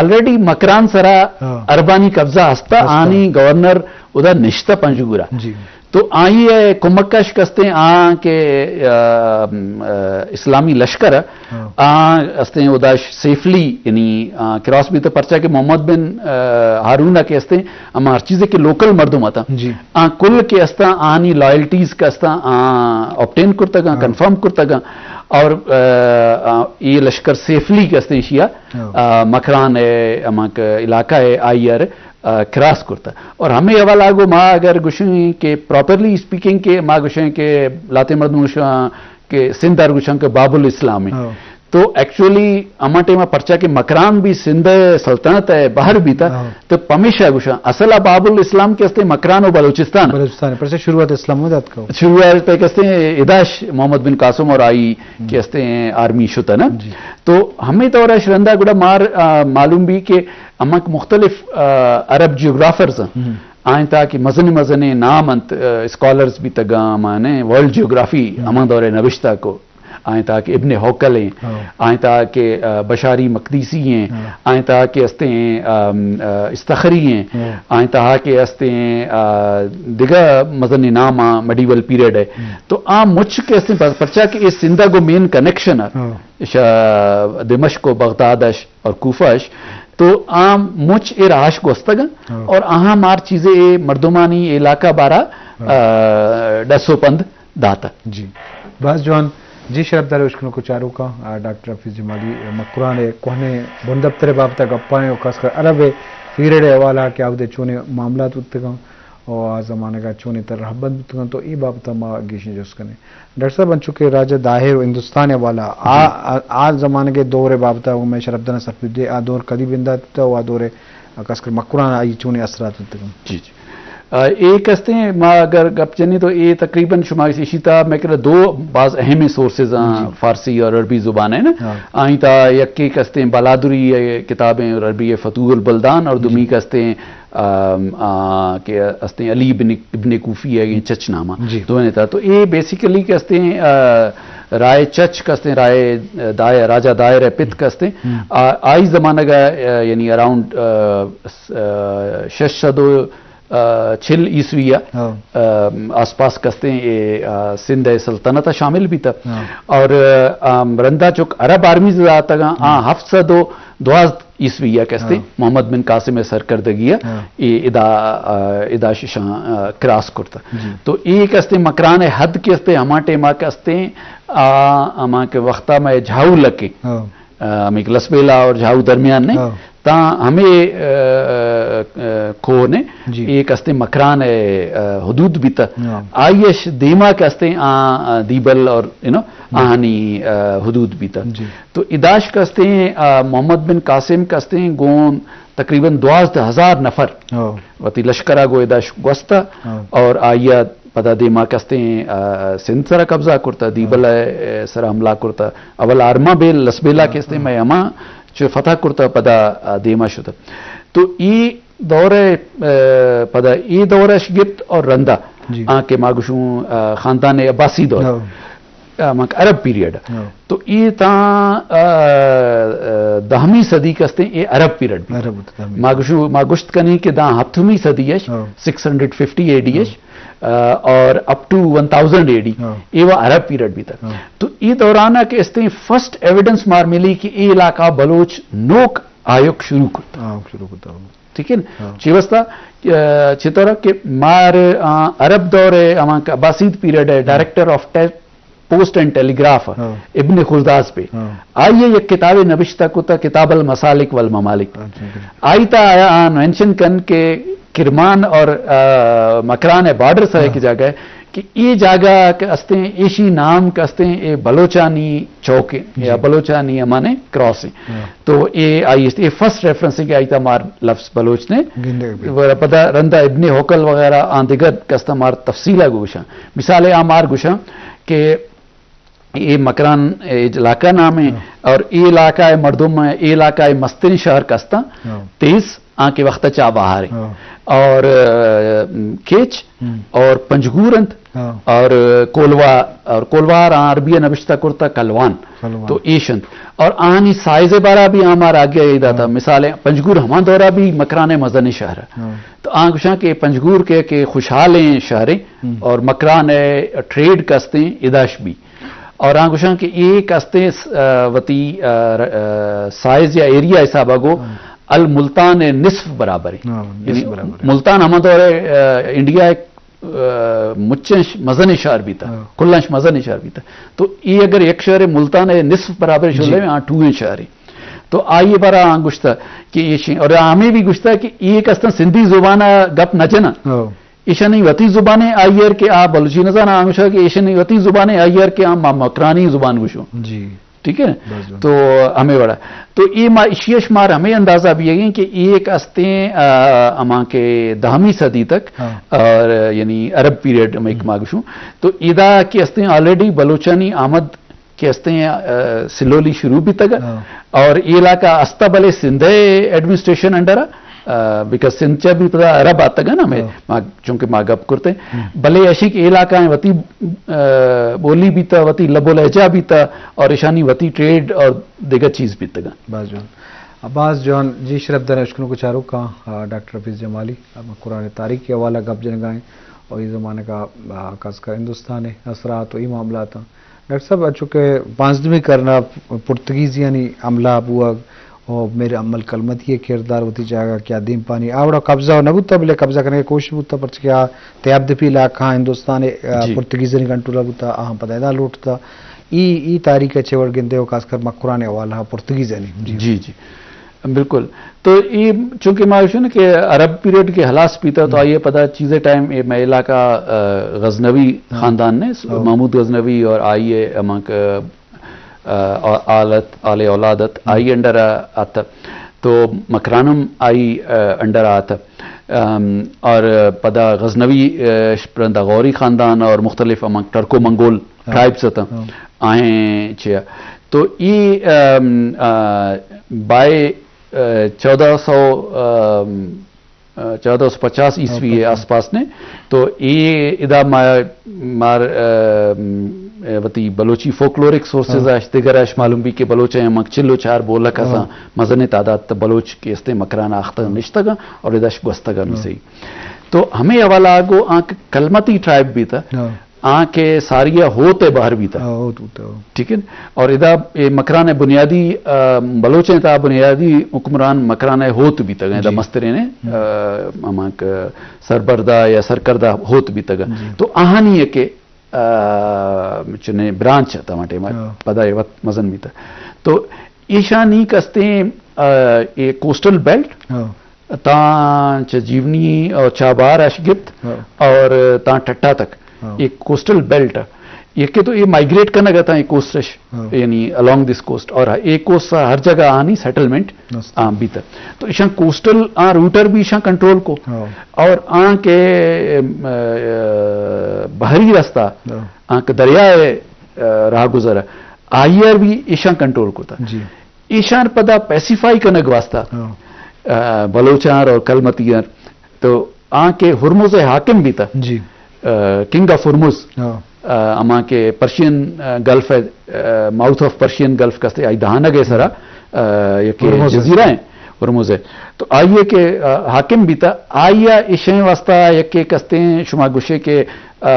آلریڈی مکران سرا ہاں۔ عربانی قبضہ ہستا، ہستا۔ آنی گورنر ادا نشتہ پنجگورا۔ جی۔ تو آئی ء کمک اش کستیں آ کہ، آ، آ، اسلامی لشکر ہاں۔ آ استیں ادا سیفلی، یعنی، آ، کراس بیتا، پرچا کہ محمد بن، آ، ہارون ء کہ استیں ہما ہر چیزے کہ لوکل مردم آتا، جی۔ آ کل کہ استا آنی لائلٹیز کہ استا آ آبٹین کرتگاں، ہاں۔ کنفرم کرتگاں، اور، آ، آ، یہ لشکر سیفلی کہ استیں شیا، ہاں۔ آ، مکران ہے، ہما کہ علاقہ ہے، آئی آر آ، کراس کرتا۔ اور ہمے حوالہ گو ما اگر گوشیں کہ پراپرلی اسپیکنگ کہ ما گوشیں کہ لاتیں مردم گوشاں کہ سندھ آر گوشاں کہ باب الاسلام ہے۔ ہاں۔ تو ایکچولی ہما ٹائم پرچا کہ مکران بھی سندھ سلطنت ہے، بحر بھی تھا، ہاں۔ تو پمیشا گوشاں اصل باب الاسلام کہ استے مکران و بلوچستان۔ بلوچستان، پرچا شروعات اسلام میں دات کو۔ شروعات پہ کہ استے اداش محمد بن قاسم اور آئی ہم۔ کہ استے آرمی شتا نا۔ جی۔ تو ہمے طور اش رندا گڑا مار، آ، معلوم بھی کہ ہمک مختلف، آ، عرب جیوگرافرز ہیں۔ ہم۔ آئیں تا کہ مزن مزن نام انت، آ، اسکالرز بیتگاں، مانے ورلڈ جیوگرافی ہم۔ ہما دورے نوشتہ کو۔ آئیں تا کہ ابن حوکل ہیں، ہاں۔ آئیں تا کہ، آ، بشاری مقدیسی ہیں، ہاں۔ آئیں تا کہ استے ہیں، آ، آ، استخری ہیں، ہاں۔ آئیں تا کہ استے ہیں، آ، دگہ مزن نام آ مڈیول پیریڈ ہے۔ ہم۔ تو آ مچ کہ استے پر-، پرچا کہ اس سندھ گو مین کنیکشن ہے۔ ہاں۔ شا-، دمشق و بغداد اش اور کوفہ اش، تو آ مچ اے راہش گوستگ انت ہاں۔ اور آہاں مار چیزے اے مردمانی علاقہ بارا، ہاں۔ آ، ڈس و پند داتا۔ جی۔ باز جوان۔ جی شرفدار اشکنوک و چاروکاں، آ، ڈاکٹر حفیظ جمالی مکران ء کوہنیں بندپتر ء بابت ء گپائیں و خاص کر عرب ء پیریڈ ء حوالہ کہ آودے چونیں معاملات بوتگاں و آ زمانگ ء چونیں تر رہبند بوتگاں، تو اے بابت ء ما گیشیں جست کنیں۔ ڈاکٹر صاحب، انچو کہ راجہ داہر و ہندوستان ء حوالہ، آ، جی۔ آ، آ زمانگ ء دور ء بابت ء مئے شرفداراں سرپدے آ دور کدی بندات بوتہ و آ دور ء خاص کر مکران آئی چونیں اثرات بوتگ انت؟ جی، جی۔ آ، اے کستیں ما اگر گپ جنیں تو اے تقریباً شما ایشی تا میں کرا دو باز اہم سورسز آں، جی۔ فارسی اور عربی زبان ہے نا۔ ہاں۔ آئیں تا یکی کستیں بالادری کتابیں اور عربی فتوح البلدان اور جی۔ دومی کستیں آ، آ، کہ استیں علی ابن، ابن کوفی ہے، یہ چچ نامہ۔ جی۔ دوئیں تا۔ تو اے بیسیکلی کہ استیں، آ، رائے چچ کہ استیں، رائے دائر، راجہ دائر ہے پت کہ استیں۔ ہم۔ آ، آئی زمانگ ء، آ، یعنی اراؤنڈ، آ، س-، آ، شش سد و، آ، چل عیسوی ء، ہاں۔ آ، آس پاس کہ استیں، اے، آ، سندھ ء سلطنت ء شامل بیتا۔ ہاں۔ اور، آ، رندا چک عرب آرمیز داتگاں، آ، ہم۔ ہفت سد و دوازدہ عیسوی ء کہ استیں ہاں۔ محمد بن قاسم ء سرکردگی ء ہاں۔ اے ادا، آ، ادا ششاں، آ، کراس کرتا۔ جی۔ تو اے کہ استیں مکران ء حد کہ استیں ہما ٹائما کہ استیں، آ، ہما کہ وقتا میں جھاؤ لکے، ہاں۔ آ، ہمیں کہ لسبیلا اور جھاؤ درمیان نے، ہاں۔ تا ہمیں، آ، آ، کوہ نے، جی۔ اے کہ استیں مکران ء، آ، حدود بیتا۔ ہاں۔ آئیش دیما کہ استیں آ، آ، دیبل اور، یو نو، ہاں۔ آہانی، آ، حدود بیتا۔ جی۔ تو اداش کستیں، آ، محمد بن قاسم کستیں گون تقریباً دوازدہ ہزار نفر ہاں۔ وتی لشکرا گو اداش گوستا ہاں۔ اور آئیا پدا دیما کستیں، آ، سندھ سرا قبضہ کرتا، دیبل ہاں۔ ء سرا حملہ کرتا۔ اول آرما بیل، لسبیلا ہاں۔ کستیں میں ہما چو فتح کرتا، پدا، آ، دیما شتا۔ تو ای دور ء، آ، پدا ای دور اش گپت اور رندا جی۔ آ کہ ما گشوں، آ، خاندان عباسی دور۔ ہاں۔ آ، مک عرب پیریڈ۔ ہاں۔ تو اے تاں، آ، آ، دہمی صدی کستیں اے عرب پیریڈ بیت۔ عرب بیت، دہمی۔ ما گشو، ما گشت کنیں کہ داں ہپتمی صدی اش، ہاں۔ سکس ہنڈریڈ ففٹی اے ڈی اش، ہاں۔ آ، اور اپ ٹو ون تھاؤزینڈ اے ڈی، ہاں۔ اے وہ عرب پیریڈ بیتا۔ ہاں۔ تو اے دورانا کہ استیں فرسٹ ایویڈنس مار ملی کہ اے علاقہ بلوچ نوک آیوک شروع کرتا۔ آیوک شروع کرتا۔ ٹھیک ہے نا؟ ہاں۔ چی واسطہ، آ، چی طرح کہ مار، آ، عرب دور ہے، ہما کہ عباسید پیریڈ ہے، ہاں۔ ڈائریکٹر آف ٹے-، پوسٹ اینڈ ٹیلیگراف، ہاں۔ ابن خرداز پہ۔ ہاں۔ آئیے یک کتابے نبشتہ کتا، کتاب المسالک والممالک۔ اچھا، اچھا۔ آئی تا آیا آن مینشن کن کہ کرمان اور، آ، مکران ہے بارڈر سا ہاں۔ ایک جگہ ہے کہ اے جاگہ کہ استیں، ایشی نام کہ استیں، اے بلوچانی چوک ہیں جی۔ یا بلوچانی ہمانے کراس ہیں۔ ہاں۔ تو اے آئی است-، اے فرسٹ ریفرنس ہے کہ آئی تا مار لفظ بلوچ نے۔ گندگ بھی۔ و پدا رندا ابن حوکل وغیرہ آن دیگر کستا مار تفصیلہ گوشاں۔ مثال آ مار گوشاں کہ یہ مکران، اے علاقہ نام ہے، ہاں۔ اور یہ علاقہ ہے مردم، یہ علاقہ ہے مسترین شہر کستاں، ہاں۔ تیز آنکہ وقت چا بہار ہے۔ ہاں۔ اور، آ، کیچ ہم۔ اور پنجگور انت، ہاں۔ اور کولوا، اور کولوار آن عربی نبشتہ کرتا کلوان۔ کلوان۔ تو ایش انت۔ اور آنی سائز بارا بھی آمار آگے ادا تھا۔ ہم۔ مثال ہے، پنجگور ہمان دورہ بھی مکران مزن شہر ہے۔ ہاں۔ تو آن گشاں کہ پنجگور کے، کہ خوشحالیں شہریں ہم۔ اور مکران ٹریڈ کستیں اداش بھی۔ اور آن گشاں کہ اے کستیں س-، آ، وتی، آ، ر-، آ، سائز یا ایریا حسابا گو ہاں۔ الملتان نصف برابر ہے۔ ہاں، نصف یعنی برابر ہے۔ ملتان ہما دور ہے، آ، انڈیا ایک، آ، مچیں ش-، مزن شہر بھی تھا، ہاں۔ کلنش مزن شہر بھی تھا۔ تو اے اگر یک شہر ملتان ہے نصف برابر جی۔ شلے میں آن ٹوئیں شہر ہے۔ تو آئیے بارا آن گشتا کہ یہ شیں، اور ہمیں بھی گشتا کہ یہ کستاں سندھی زبان گپ نہ جنا۔ ہاں۔ ایشانی وتی زبانیں آئیر کہ آ بلوچی نہ زانا، آنگوشا کہ ایشانی وتی زبانیں آئیر کہ آ ما مکرانی زبان گوشو۔ جی۔ ٹھیک ہے؟ بس، بس۔ تو ہمیں وڑا۔ تو اے ما اشیش مار ہمیں اندازہ بھی ہے کہ ایک استیں، آ، ہما کہ دہمی صدی تک، ہاں۔ اور یعنی عرب پیریڈ میں ایک ہم۔ ما گوشوں۔ تو ادا کہ استیں آلریڈی بلوچانی آمد کہ استیں، آ، سلولی شروع بیتگ۔ ہاں۔ اور یہ علاقہ استا بلے سندھ ایڈمنسٹریشن انڈر، آ، بیکاز سندھ چا بھی پدا عرب آتگ نا، میں، ہاں۔ ما، چونکہ ما گپ کرتے۔ ہم۔ بلے ایشی کہ علاقہ ہیں وتی، آ، بولی بیتا، وتی لب و لہجہ بیتا، اور ایشانی وتی ٹریڈ اور دیگر چیز بیتگ۔ باز جوان۔ باز جوان جی، شرف دار اشکنوک چاروکاں، آ، ڈاکٹر حفیظ جمالی، آ، مکران تاریخ کے حوالہ گپ جنگائیں اور یہ زمانے کا، آ، خاص کر ہندوستان ہے، اثرات و یہ معاملات ہیں۔ ڈاکٹر صاحب، چونکہ پانزدہمی قرن ء پرتگیزیانی حملہ بوگ و میر حمل کلمتی ء کردار وتی جاگہ کہ آ دیمپانی آ وڑا قبضہ نہ بوتا، بلے قبضہ کنگ ء کوشش بوتا، پرچہ کہ آ تیاب دپی علاقہ ہاں ہندوستان ء، آ، جی۔ پرتگیزانی کنٹرول ء بوتا، آہاں پدا ادا لوٹتا۔ ای، ای تاریخ ء چہ وڑ گندے و خاص کر مکران ء حوالہ پرتگیزانی۔ جی۔ جی، جی۔ بالکل۔ تو یہ چونکہ ما گوشوں نا کہ عرب پیریڈ کے ہلاس بیتا، تو ہم۔ آئیے پدا چیزے ٹائم یہ میں علاقہ، آ، غزنوی ہاں۔ خاندان نے، ہاں۔ محمود غزنوی اور آئیے ہمانک، آ، آ، آلت، آل اولادت، ہم۔ آئی انڈر آتا۔ تو مکرانم آئی، آ، انڈر آتا۔ ام، اور پدا غزنوی، آ، پرندہ غوری خاندان اور مختلف ہمانک ٹرکو منگول ہاں۔ ٹرائبز اتاں۔ ہاں۔ آہیں چیا۔ تو ای، ام، آ، بائے، آ، چودہ سو، ام، آ، چودہ سو پچاس عیسوی ہاں، آس پاس نے۔ تو ای ادا ما-، مار، ام، وتی بلوچی فوکلورک سورسز ہاں۔ اش، دیگر اش معلوم بھی کہ بلوچ ہیں، ہمک چل و چار بولک ہاں۔ اساں، مزن تعداد تا بلوچ کہ استے مکران آختہ ہاں۔ نشتگاں اور اداش گوستگاں ہاں۔ میسئی۔ تو ہمیں حوالہ آگو آنک کلمتی ٹرائب بیتا۔ ہاں۔ آ کہ ساری ء ہوت ء بہر بیتہ۔ ہاں، ہوت بوتہ۔ ٹھیک ہے؟ اور ادا اے مکران ء بنیادی، آ، بلوچیں تا بنیادی حکمران مکران ء ہوت بیتگ، ادا جی۔ مسترین ء، ہم۔ آ، ہمانک سربردہ یا سرکردہ ہوت بیتگ۔ جی۔ تو آہانی ء کہ، آ، چنے برانچ ات ہما ٹائم ء ہاں۔ پدا اے وت مزن بیتہ۔ تو ایشانی کستیں، آ، اے کوسٹل بیلٹ، ہاں۔ تاں چہ جیونی اور چابہار اش گپت ہاں۔ اور تاں ٹٹا تک ہاں۔ ایک کوسٹل بیلٹ ہے۔ یہ کہ تو یہ مائگریٹ کرنا گتا ہے کوسٹ اش، ہاں۔ یعنی along this coast، اور ایک کوسٹ ہر جگہ آنی سیٹلمنٹ است۔ آن بیتا۔ تو ایشان کوسٹل آن روٹر بھی ایشان کنٹرول کو، ہاں۔ اور آن کے، ام، آ، بحری رستہ، ہاں۔ آن کے دریائے، آ، راہ گزر، آئیر بھی ایشان کنٹرول کو تھا۔ جی۔ ایشان پدا پیسیفائی کنگ واسطہ، ہاں۔ آ، بلوچان اور کلمتیان تو آ کہ ہرمز ء حاکم بیتا، جی۔ آ، کنگ آف ہرمز، ہاں۔ آ، ہما کہ پرشین، آ، گلف ء، آ، ماؤتھ آف پرشین گلف کستے آئی دہانگ ء سرا، آ، یک ہرمز ء۔ جزیرہ ہیں ہرمز ء۔ تو آئی ء کہ، آ، حاکم بیتا، آئی ء ایشیں واسطہ یک کستیں شما گوشے کہ، آ،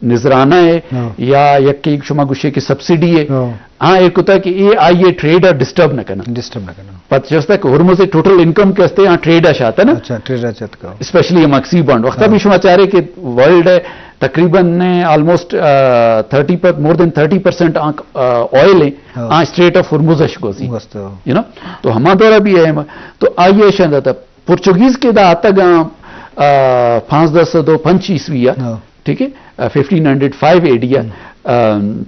نذرانہ ہے ہاں۔ یا یک شما گوشے کہ سبسڈی ہے۔ ہاں۔ آ اے کتا کہ اے آئی اے ٹریڈ ء ڈسٹرب نہ کناں۔ ڈسٹرب نہ کناں۔ پت چستا کہ ہرمز ٹوٹل انکم کہ استے آ ٹریڈ ء شاتا نا۔ اچھا، ٹریڈ ء چت کا۔ اسپیشلی ہمک سی بانڈ۔ وقتا ہاں۔ بھی شما چارے کہ ورلڈ ء تقریباً almost, uh, thirty per, more than thirty percent uh, uh, oil ہیں، ہاں۔ آ اسٹریٹ آف ہرمز اش گوزی۔ گوستو۔ You know? تو ہما دورہ بھی ہے، تو آئی اے شاید آتا۔ پرچگیز کے دا آتگاں، آ، پانزدہ سد و پنچ عیسوی آ۔ ہاں۔ ٹھیک ہے؟ آ، ففٹین ہنڈریڈ فائیو اے ڈی آ۔ ہم۔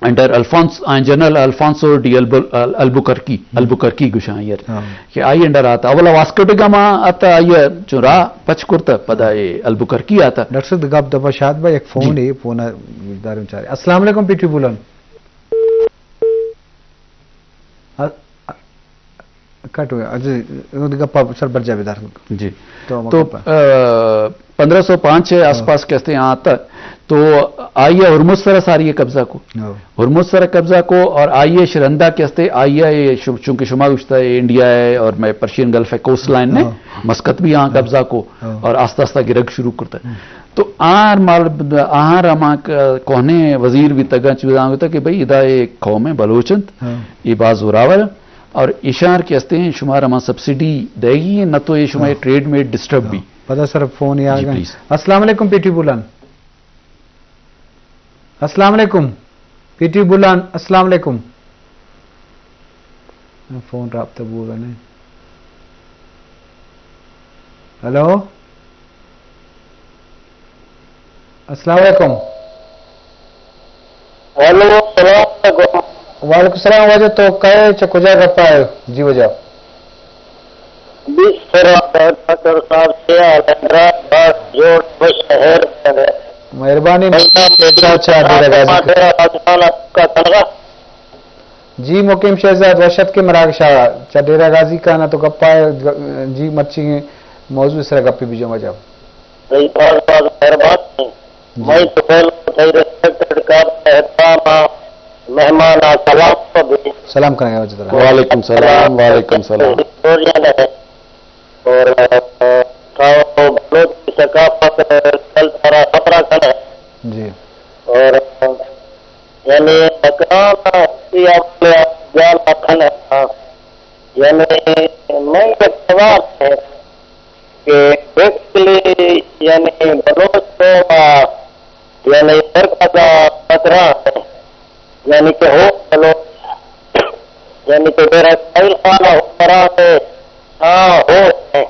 آ، انڈر الفونس، آ، جنرل الفونسو ڈی البو-، ال-، البوکرکی، ہم۔ البوکرکی گوشاں آئی ءَ، ہاں۔ کہ آئی انڈر آتا۔ اولا واسکو ڈگاما آتا، آئی ءَ چون راہ پچ کرتا، پدا اے البوکرکی آتا۔ ڈاکٹر صاحب، گپ دپا شاد با، یک فون جی۔ ہے، فون دارم چارے۔ السلام علیکم، پی ٹی بولان۔ ا-، ا-، کٹ ہو گیا۔ اچھا، گپا سر برجا بدار۔ جی۔ تو تو، مکپا۔ آ، پندرہ سو پانچ کے آس ہاں۔ پاس کہ استے آتا، تو آئی ءَ ہرمز سرا ساری قبضہ کو۔ ہاں۔ ہرمز سرا قبضہ کو اور آئی ءَ شرندہ کہ استے، آئی ءَ یہ شو-، چونکہ شما گوشتا ہے انڈیا ہے اور میں پرشین گلف ہے، کوسٹ لائن نے ہاں۔ مسقط بھی آں ہاں۔ قبضہ کو ہاں۔ اور آستہ آستہ گرگ شروع کرتا ہے۔ ہاں۔ تو آر مال، آہاں رما ک-، کوہنے وزیر بھی تگا چیزاں ہوتا کہ بھئی ادا ایک قوم ہے، بلوچ انت، ہاں۔ یہ باز زوراور انت اور اشار کہ استے ہیں، شما رما سبسڈی دے گی، نہ تو یہ شما ہاں۔ ٹریڈ میں ڈسٹرب ہاں۔ بھی۔ پدا سر فون ہی آ جی، گئے۔ پلیز۔ السلام علیکم پی ٹی بولان۔ السلام علیکم پی ٹی بولان، السلام علیکم۔ فون رابطہ بوگ ءَ نہ۔ ہیلو، السلام علیکم۔ ہیلو، السلام علیکم۔ وعلیکم السلام۔ واجہ تو کئے، چہ کجا گپا ئے؟ جی واجہ۔ بیست سر ڈاکٹر صاحب، سے آلینڈرا، بس جوڑ، خوش، خیر۔ مہربانی، مکیم شہزاد چہ ڈیرہ غازی۔ ڈیرہ غازی خان کا تنگا۔ جی مقیم شہزاد، وش اتکے مراگشا۔ چہ ڈیرہ غازی خان تو گپا ئے، جی مرچی موضوع سرا گپی بجم واجہ۔ تئی باز باز مہربانی۔ جی۔ مئی تو پہلو تئی ریسپیکٹڈ قابل احترام مہمان آ سلام کو بھی۔ سلام کریں گے واجہ ترا۔ وعلیکم سلام، وعلیکم سلام۔ ہسٹورین ہے۔ اور، آ، تو بلوچ کی ثقافت کلچر خبرہ کن ہے۔ جی۔ اور، آ، یعنی مکران یا جان کن ہے۔ یعنی میں ایک سوال ہے کہ بیسکلی یعنی بلوچ قوم، آ، یعنی ہر کجا پدران ہے۔ یعنی کہ ہو بلوچ، یعنی کہ ڈیرہ اسماعیل خان ہو پدران ہے، ہاں ہو ہے۔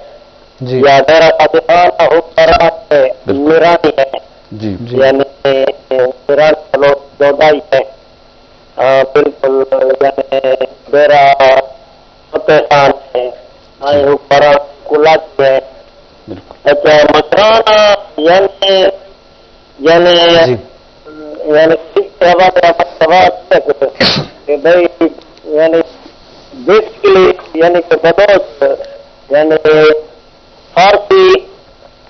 جی۔ یا ڈیرہ قادی خان ہو پدران ہے، بالکل۔ میرانی ہے۔ جی۔ جی۔ یعنی میران بلوچ دودائی ہے۔ ہاں، بالکل، یعنی ڈیرہ فتح خان ہے، آئی جی۔ ہو پدران کلاچ ہے۔ بالکل۔ اچھا، مکران، یعنی یعنی، جی۔ یعنی اس کے حوالے سے سوال ہے کہ، کہ بھائی، یعنی بیسکلی یعنی کہ بلوچ یعنی فارسی،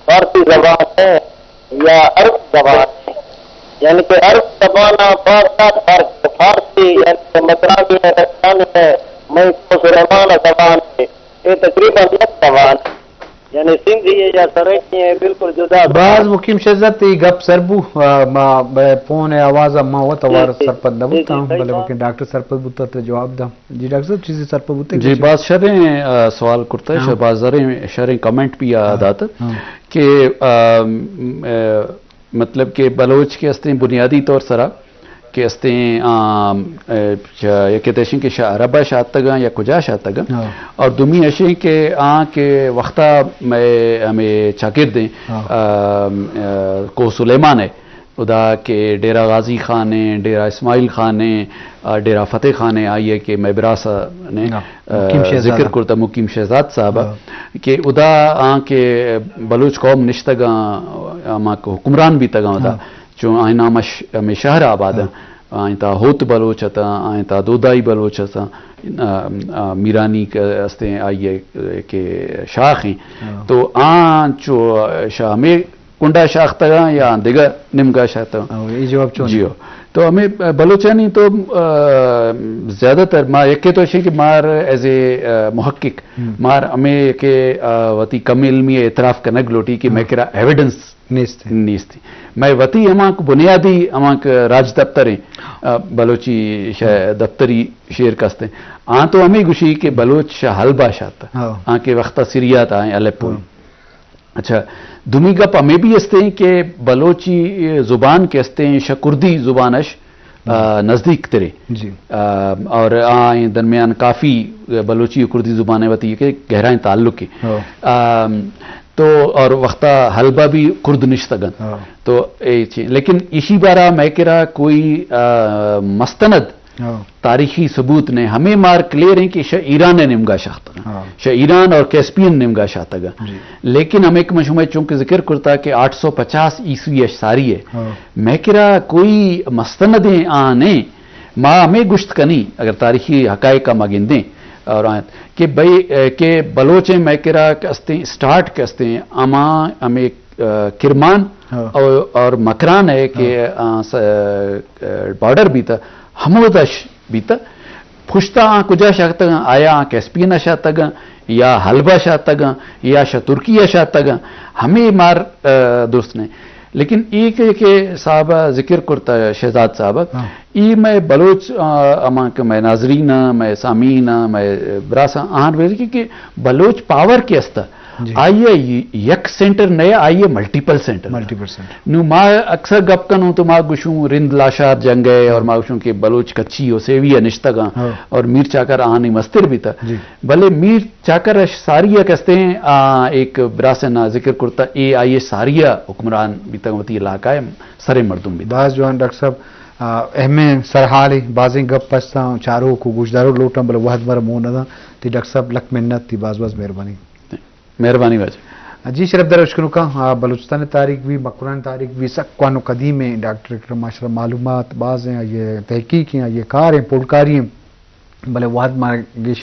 فارسی زبان ہے یا عرب زبان ہے؟ یعنی کہ عرب زبان باز زیادہ فارسی، فارسی یعنی کہ مکرانی ہے، رکھانی ہے، مئی کو سلیمان زبان ہے، یہ تقریباً یک زبان ہے۔ یعنی سندھی ہے یا سرائیکی ہے، بالکل جدا۔ باز مقیم شہزاد، تئی گپ سر بو، آ، ما بہ پون ءِ آواز ءَ ما وت جی، اوار جی، سرپد نہ جی، جی، بوتاں، صحیح بلے بات۔ مقیم ڈاکٹر سرپد بوتا، ترا جواب داں۔ جی ڈاکٹر صاحب، چیزے سرپد بوتے جی، کچھ؟ باز شریں، آ، سوال کرتا ہے، ہاں۔ شہ-، باز زریں، شریں کمنٹ بھی آ ہاں، داتا ہاں۔ کہ، آ، م-، آ، مطلب کہ بلوچ کے استیں بنیادی طور سرا کہ استیں، آ، اے، چ-، یکے تو اشیں کہ شہ عرب ءَ شاتگاں یا کجا شاتگاں۔ ہاں۔ اور دومی اشیں کہ آ کہ وختا مئے ہمے چاگرد ایں، ہاں۔ آ، آ، کوہ سلیمان ءَ، ادا کہ ڈیرہ غازی خان ایں، ڈیرہ اسماعیل خان ایں، آ، ڈیرہ فتح خان ایں، آئی ءَ کہ مئے براس ءَ نے، ہاں۔ آ، مقیم شہزادہ۔ ذکر کرتا مقیم شہزاد صاحب ءَ، ہاں۔ کہ ادا آ کہ بلوچ قوم نشتگاں، ہما کہ حکمران بیتگاں ادا۔ ہاں۔ چون آئی نام اش-، ہمے شہر آباد ہاں۔ انت، آئی تا ہوت بلوچ اتاں، آئی تا دودائی بلوچ اتاں، آ، آ، میرانی کہ استیں آئی ءِ کہ شاخ ایں۔ ہاں۔ تو آ چو شہ ہمے کنڈا شاختگاں یا دگہ نمگا شاتگاں؟ ہاں، اے جواب چون؟ جی ہو۔ تو ہمے بلوچانی تو، آ، زیادہ تر ما یکے تو اشیں کہ مار ایز اے، آ، محقق، ہم۔ مار ہمے کہ، آ، وتی کم علمی اعتراف کنگ لوٹی کہ ہاں۔ مئے کرا ایویڈنس نیست۔ نیست۔ مئے وتی ہمانک بنیادی ہمانک راج دپتر ایں، آ، بلوچی شہ-، ہاں۔ دپتری شعر کستیں۔ آ تو ہمے گوشی کہ بلوچ شہ حلبا شات۔ ہاں۔ آ کہ وختا سریا تا ایں الیپو۔ ہاں۔ اچھا، دومی گپ ہمے بھی استیں کہ بلوچی زبان کہ استیں شہ کردی زبانش، آ، ہاں۔ نزدیک ترے۔ جی۔ آ، اور آ درمیان کافی بلوچی و کردی زبان وتی کہ گہرائیں تعلق ہے۔ ہاں۔ آ، تو اور وختا حلبہ بھی کرد نشتگن۔ ہاں۔ تو اے چی، لیکن ایشی بارا مئے کرا کوئی، آ، مستند ہاں۔ تاریخی ثبوت نے۔ ہمیں مار کلیئر ہیں کہ شہ ایران نیمگا شاختگا۔ ہاں۔ شہ ایران اور کیسپین نیمگا شاختگا۔ جی۔ لیکن ہمیں کہ من شمئے چونکہ ذکر کرتا کہ آٹھ سو پچاس عیسوی اش ساری ہے۔ ہاں۔ مئے کرا کوئی مستند آ نے۔ ما ہمیں گشت کنی، اگر تاریخی حقائق ما گندیں اور آیت کہ بھئی، اے، کہ بلوچیں مئے کرا کہ استیں، اسٹارٹ کہ استیں، اما ہمیں، اے، کرمان ہاں۔ اور، اور مکران ہے کہ، ہاں۔ آ، س-، اے، بارڈر بیتا، ہمودش بیتا۔ پشتا آ کجا شاتگاں؟ آیا آ کیسپین شاتگاں یا حلبہ شاتگاں یا شہ ترکیہ شاتگاں؟ ہمیں مار، اے، درست نہیں۔ لیکن اے کہ، کہ صاحب ذکر کرتا، شہزاد صاحب، ہاں۔ اے مئے بلوچ، آ، ہما کہ مئے ناظرین، مئے سامعین، مئے براساں آہان ویل کہ، کہ بلوچ پاور کہ استا، جی۔ آئی ء یک سینٹر نئے، آئی ء ملٹیپل سینٹر۔ Multiple centre. نو ما اکثر گپ کنوں تو ما گشوں رند لاشار جنگ ہے اور ما گشوں کہ بلوچ کچھی و سیوی ء نشتگاں ہاں۔ اور میر چاکر آہانی مستر بیتا۔ جی۔ بلے میر چاکر اش ساری ء کستیں، آ، ایک براسے نا ذکر کرتا، اے آئی ء ساری ء حکمران بیتگ، وتی علاقہ ء سریں مردم بیتگ۔ باز جوان ڈاکٹر صاحب، آ، اہمیں سرحالے، بازیں گپ استاں، چاروک و گوشدارو لوٹاں، بلے وہد مر مون نداں۔ تی ڈاکٹر صاحب لک منت، تی باز باز مہربانی۔ مہربانی واجہ۔ جی شرف در اشکنوکاں، آ، بلوچستان تاریخ بھی، مکران تاریخ بھی سک کوانو قدیم ہیں، ڈاکٹر اکرم ماشاءاللہ معلومات باز ہیں، یہ تحقیق ہیں، یہ کار ہیں، پولکاری ہیں، بلے وہد مار گیش